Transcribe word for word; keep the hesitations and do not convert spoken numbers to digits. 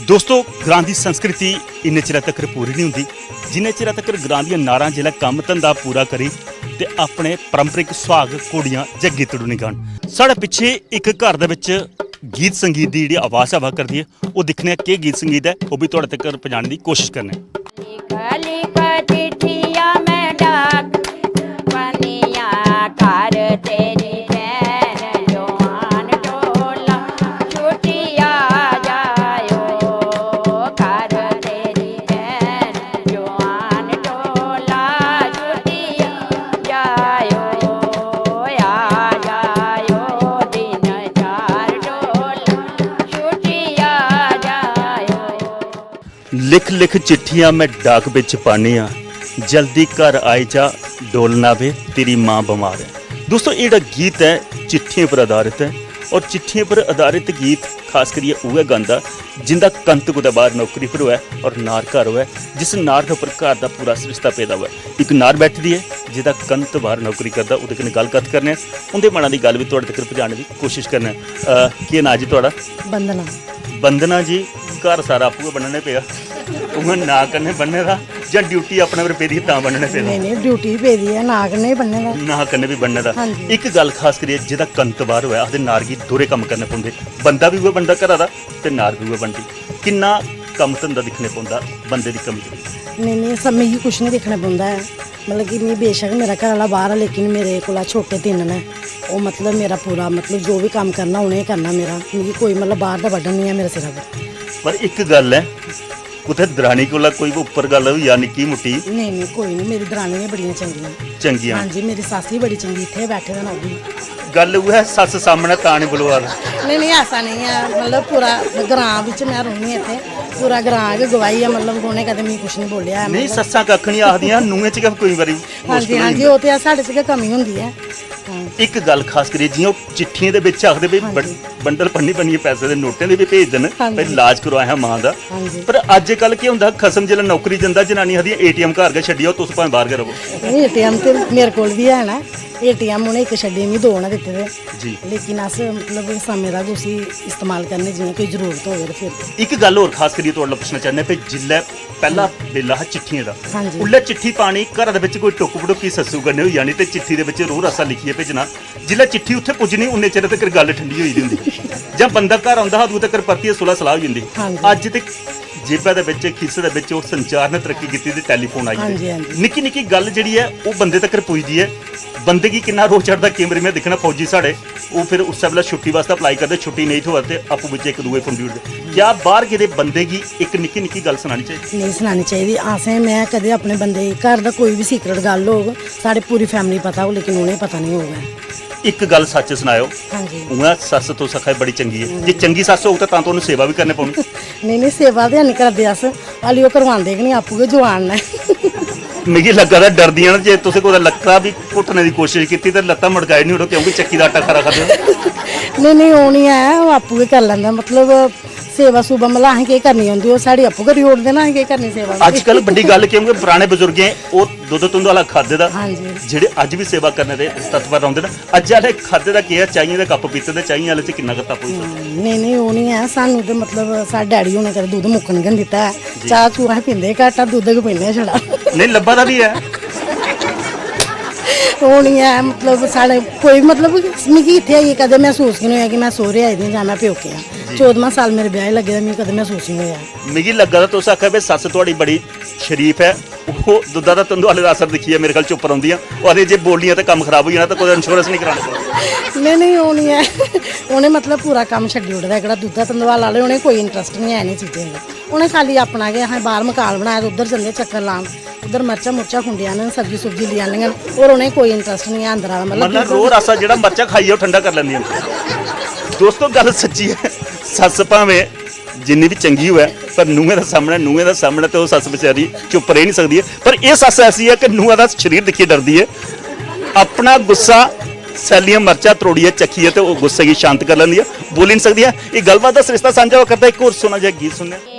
दोस्तो, ग्रां दी संस्कृति इन्ने चिरै तक्कर पूरी निं होंदी, जिन्ने चिरै तक्कर ग्रां दियां नारां जिसलै कम्म धंधा पूरा करी ते अपने पारंपरिक सुहाग, घोड़ियां जां गीतड़ू निं गान। साढ़े पिच्छे इक घर दे बिच गीत संगीत दी जेह्ड़ी आवाज आवा करदी ऐ, ओह् दिक्खने आं केह् गीत संगीत ऐ, ओह् बी थुआढ़े तक्कर पजाने दी कोशश करने आं। लिख लिख चिट्ठियां मैं डाक पनिया, कर तेरी बहन जवान टोला छुट्टिया जायो, कर तेरी बहन जवान टोला छुट्टिया जायो, आ जायो दिन चार टोला छुट्टिया जायो। लिख लिख चिट्ठियां मैं डाक बिच पानी आं, जल्दी घर आई जा, डोलना वे, तेरी मां बमार ऐ। दोस्तो, एह् जेह्ड़ा गीत ऐ, चिट्ठियें पर आधारित ऐ, और चिट्ठियें पर आधारित गीत खास करियै उ'ऐ गांदा जिंदा कंत कुतै बाहर नौकरी पर होऐ और नार घर होऐ, जिस नार दे उप्पर घर दा पूरा सरिस्ता पेदा होऐ। इक नार बैठी दी ऐ, जेह्दा कंत बाहर नौकरी करदा, ओह्दे कन्नै गल्ल कत्थ करने आं, उं'दे मना दी गल्ल बी थुआढ़े तक्कर पजाने दी कोशश करने आं। अ, केह् नांऽ जी थुआढ़ा? वंदना। वंदना जी, घर सारा आपूं गै बन्नने पेआ। उ'आं नां कन्नै बन्ने दा जां ड्यूटी अपने पर पेदी तां बन्नने पेदा? नेईं, नेईं, ड्यूटी बी पेदी ऐ, नां कन्नै बी बन्ने दा। नां कन्नै बी बन्ने दा। हां जी। इक गल्ल खास करियै, जेह्दा कंत बाहर होऐ, आखदे नार गी दोहरे कम्म करने पौंदे। बंदा बी उ'ऐ बनदा घरा दा ते नार बी उ'ऐ बनदी। किन्ना कम्म धंधा दिक्खने पौंदा बंदे दी कमी? नेईं, नेईं, सब मिगी कुछ निं दिक्खना पौंदा ऐ। मतलब कि मी बेशक मेरा घर आह्ला बाहर ऐ, लेकिन मेरे कोला छोटे तिन्न न। ओह् मतलब मेरा पूरा, मतलब जो बी कम्म करना उ'नें गै करना मेरा। मिगी कोई मतलब बाहर दा burden निं ऐ मेरे सिरै पर। पर इक गल्ल ऐ, कुतै दरानी कोला कोई उप्पर गल्ल होई जा निक्की मुट्टी? नेईं, नेईं, कोई निं, मेरी दरानी बी बड़ियां चंगियां। चंगियां? हां जी, मेरी सस्स बी बड़ी चंगी, इत्थै बैठे दे न ओह् बी। गल्ल उ'ऐ, सस्स सामनै तां निं बलोआ दा। नेईं, नेईं, ऐसा नेईं ऐ, मतलब पूरा ग्रां बिच में रौह्न्नी आं इत्थै, पूरा ग्रां गै गवाही ऐ, मतलब उ'नें कदें मिगी कुछ निं बोलेआ ऐ, नेईं, मतलब। सस्सां कक्ख निं आखदियां, नूहें च गै कोई बारी हां जी, मुश्कल हां होई जी, जंदा। ओह् ते ऐ, साढ़े च गै कमी होंदी ऐ। हां। इक गल्ल खास करियै, जि'यां ओह् चिट्ठियें दे बिच आखदे भई हां बं-, जी। बंडल भन्नी भन्नियै पैसे दे नोटें दे बी भेजदे न, हां भई जी। इलाज करोआया मां दा। हां जी। पर अज्जकल केह् होंदा, खसम जिसलै नौकरी जंदा, जनानी आखदी, "एटीएम घर गै छड्डी आओ, तुस भामें बाहर गै र'वो।" नेईं, एटीएम ते मेरे कोल बी है ना, एटीएम उ'नें इक छड्डी, मिगी दो न दित्ते दे। जी। लेकिन अस मतलब समें दा गै उसी इस्तेमाल करने, जि'यां कोई जरूरत होवे ते फिर। इक गल्ल होर खास करियै थुआढ़े कोला पुच्छना चाह्न्ने भई जिसलै पैह्ला बेल्ला हा चिट्ठियें दा, हां जी। उल्लै चिट्ठी पानी, घरा दे बिच कोई टुक्क-भटुक्की सस्सू कन्नै होई जानी ते चिट्ठी दे बिच रोह्-रासा लिखियै भेजना। जिसलै चिट्ठी उत्थै पुज्जनी, उन्ने चिर तगर गल्ल ठंडी होई दी होंदी ही। जां बंदा घर औंदा हा, अदूं तगर परतियै सुलह-सलाह होई जंदी ही। हां जी। अज्ज ते जेबै दे बिच, खीसे दे बिच ओह् संचार ने तरक्की कीती ते टैलीफोन आई हां गे। जी, हां जी। निक्की-निक्की गल्ल जेह्ड़ी ऐ, ओह् बंदे तगर पुजदी ऐ। बंदे गी किन्ना रोह् चढ़दा, केईं बारी में दिक्खना फौजी साढ़े, ओह् फिर उस्सै बेल्लै छुट्टी बास्तै apply करदे, छुट्टी नेईं थ्होऐ ते आपूं बिच्चें इक दूए गी फंडी ओड़दे। क्या बाह्र गेदे बंदे गी इक निक्की निक्की गल्ल सनानी चाहिदी? नेईं सनानी चाहिदी। असें, में कदें अपने बंदे गी, घर दा कोई बी secret गल्ल होग, साढ़े पूरी family पता होग, लेकिन उ'नेंगी पता निं होग ऐ। इक गल्ल सच्च सनाएओ, हां जी। उ'आं सस्स तुस आखा दे बड़ी चंगी ऐ, जे चंगी सस्स होग तां, तां तुहानू सेवा बी करनी पौनी। नेईं, नेईं, सेवा ते हैनी करदे अस, हाली ओह् करवांदे गै निं, आपूं गै जवान न। मिगी लग्गा दा डरदियां न, जे तुसें कुतै लत्ता बी घुट्टने दी कोशश कीती ते लत्तां मड़काई निं ओड़ो, क्योंकि चक्की दा आटा खरा खाद्धा। नेईं, नेईं, ओह् निं ऐ, ओह् आपूं गै करी लैंदा। मतलब सेवा सूवा मतलब असें केह् करनी होंदी, ओह् साढ़ी आपूं करी ओड़दे न, असें केह् करनी सेवा। अज्जकल बड्डी गल्ल, क्योंकि पराने बजुर्गें ओह् दुद्ध धुंध आह्ला खाद्धे दा, हां जी। जेह्ड़े अज्ज बी सेवा करने दे तत्पर रौंह्दे न। अज्ज आह्ले खाद्धे दा केह् ऐ, चाहियें दा कप्प पीते ते चाहियें आह्ले च किन्ना गै तप होई सकदा? हां, नेईं, नेईं, ओह् निं ऐ। सानूं ते मतलब साढ़े डैडी होरें कदें दुद्ध मुक्कन गै निं दित्ता ऐ। जी। चाह् चूह् अस पींदे गै घट्ट ऐ, दुद्ध गै पींदे आं छड़ा। नेईं, लब्भा दा बी ऐ। ओह् निं ऐ, मतलब साढ़े कोई, मतलब मिगी इत्थै आइयै कदें मसूस गै निं होएआ कि में सौह्रे आई दी आं जां में प्योके आं। जी। चौदमां साल मेरे ब्याह् गी लग्गे दा, मिगी कदें मसूस निं होएआ। मिगी लग्गा दा तुस आखा दे सस्स थुआढ़ी बड़ी शरीफ ऐ, ओह् दुद्धा दा तंदू आह्ले दा असर दिक्खियै मेरे ख्याल चुप्प रौंह्दियां। ओह् आखदे जे बोलनियां ते कम्म खराब होई जाना ते कुतै insurance निं कराना पौना। नेईं, नेईं, ओह् निं ऐ। उ'नें मतलब पूरा कम्म छड्डी ओड़े दा, एह्कड़ा दुद्धा तंदू आह्ला आह्ले, उ'नें कोई interest निं ऐ इ'नें चीजें च। उ'नें खाल्ली अपना गै, असें बाह्र मकान बनाए दा, उद्धर जंदे चक्कर लान, उद्धर मर्चां मुर्चां खुंडी आह्नन, सब्जी सुब्जी लेई आह्नन, होर उ'नें कोई interest निं ऐ अंदरा दा, मतलब मतलब बिल्कुल रोह् रासा जेह्ड़ा मर्चां खाइयै ओह् ठंडा करी लैंदियां न। दोस्तो, गल्ल सच्ची ऐ, सस्स भामें जिन्नी बी चंगी होऐ, पर नूहें दे सामनै, नूहें दे सामनै ते ओह् सस्स बेचारी चुप्प रेही निं सकदी ऐ। पर एह् सस्स ऐसी ऐ कि नूहां दा शरीर दिक्खियै डरदी ऐ। अपना गुस्सा, सैल्लियां मर्चां त्रोड़ियै, चक्खियै ते ओह् गुस्से गी शांत करी लैंदी ऐ। बोली निं सकदी ऐ। एह् गल्लबात दा सरिस्ता सांझा होआ करदा। इक होर सोह्ना जेहा गीत सुनने आं।